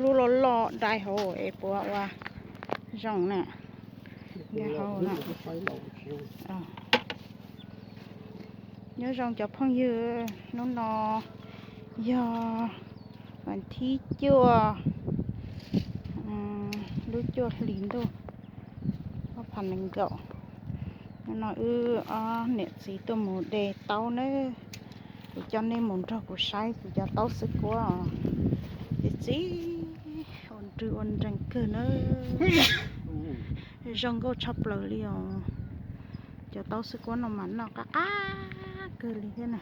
lub loj loj dai hauv es puas ua zoo na. Nkag hauv no. Nyob zoo cov phooj ywg, hnub no yog vas thib cuaj, lub cuaj hlis ntuj ob phav nees nkaum. Hnub no wb ob niam txiv tuaj mus de taub nawb. Kuv coj nej mus nrog kuv saib kuv cov taub xwb kuab os. Txi txiv, ua nrwg ua nrees kawg nawb. Zoo nkauj tshaj plaws li os. Cov taub xwb kuab no mas noj qab qab kawg li thiab na.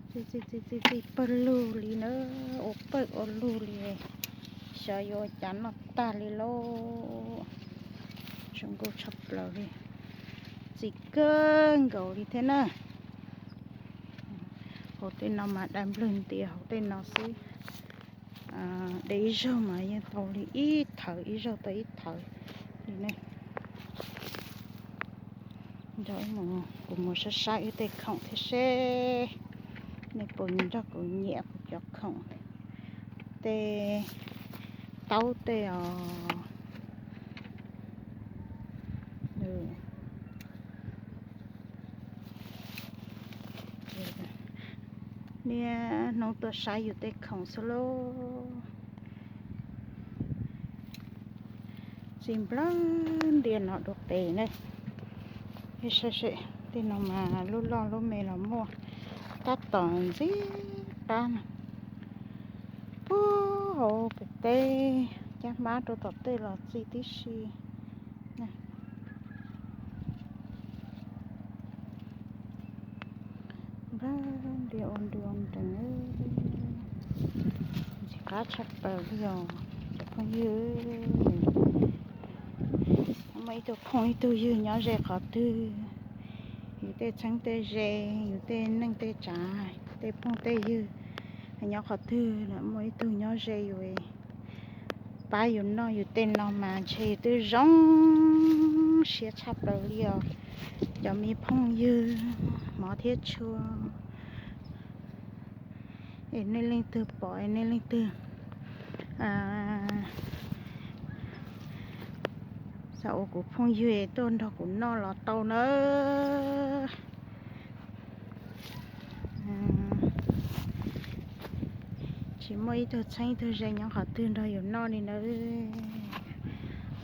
Txi txi txi txi pawg lug li na, ua pawg ua lug li. Xyov yuav ua cas noj tag li lauj. Zoo nkauj tshaj plaws li. Txi kawg nkaus li thiab na. Hauv tej no mas dai nplawg ntias hauv tej no xwb. De ib zaug mas yeej tau li ib thawv, ib zaug tau ib thawv li ne. Nrog kuv mus saib saib wb tej khoom thiab seb nej puas nrog kuv nyiam kuv cov khoom, tej taub tej os. Niaj hnub tuaj saib yus tej khoom xwb lauj. Txi nplawg ntias no dua pem na. Saib seb, tej no mas lub loj lub me los muaj, tab tom ntxim qab no. Puag hauv pem teb caj hmab rau tom tej los txi tib si. Nplawg ntias ua nrwg ua nrees, ntxim qab tshaj plaws li os cov phooj ywg. Muaj ib tug phooj ib tug ywg nyob ze qhov twg, yus tej txheeb tej ze, yus tej neej tej tsav, tej phooj tej ywg nyob qhov twg lawm, muaj ib tug nyob ze yus pab yus noj yus tej no mas ntshe yus twb zoo siab tshaj plaws li os cov me phooj ywg hmov thiab tshua. Es nej leej twg pom es nej leej twg xav ua kuv phooj ywg es tuaj nrog kuv noj los tau nawb. Tsis muaj ib tug txheeb ib tug ze nyob qhov twg nrog yus noj li nawb.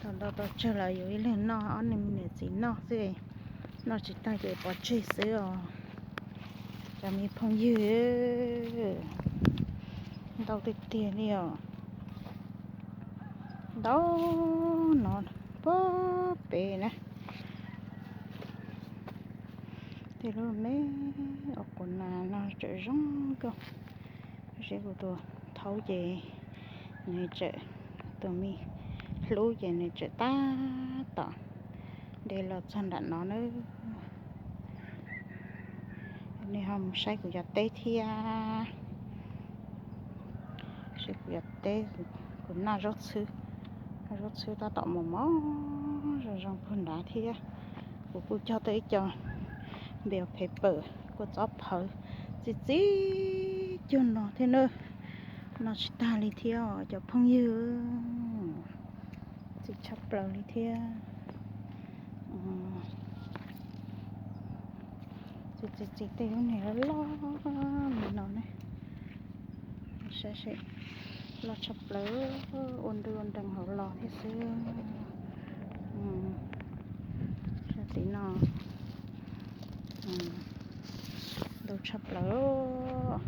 Tau ntau tau tsawg los yus ib leeg noj, ob leeg me niam txiv noj xwb, noj tsis tag ces pov tseg xwb os. Cov me phooj ywg, ntau tiag tiag li os. Ntau no puag pem na. Tej lub me os, quas nas no tseem zoo nkauj. Seb kuv tus thaub ces nws tseem, tus me hlub ces nws tseem tab tom de los txog nram no nawb. Nej ho mus saib kuv cov teb thiab, saib kuv cov teb, kuv noj zaub txhwb, zaub txhwb tab tom mos mos zoo zoo puag nrad thiab. Kuv kuj cog tau ib co bell pepper, kua txob phawv, txi txiv cuag no thiab na. Noj tsis tag li thiab os cov phooj ywg. Txi tshaj plaws li thiab. Txi txi txi tej lub niag loj loj li no ne. Saib seb, loj tshaj plaws, ua nrwg ua nrees hauv los thiab xwb. Sab tim no ntau tshaj plaws.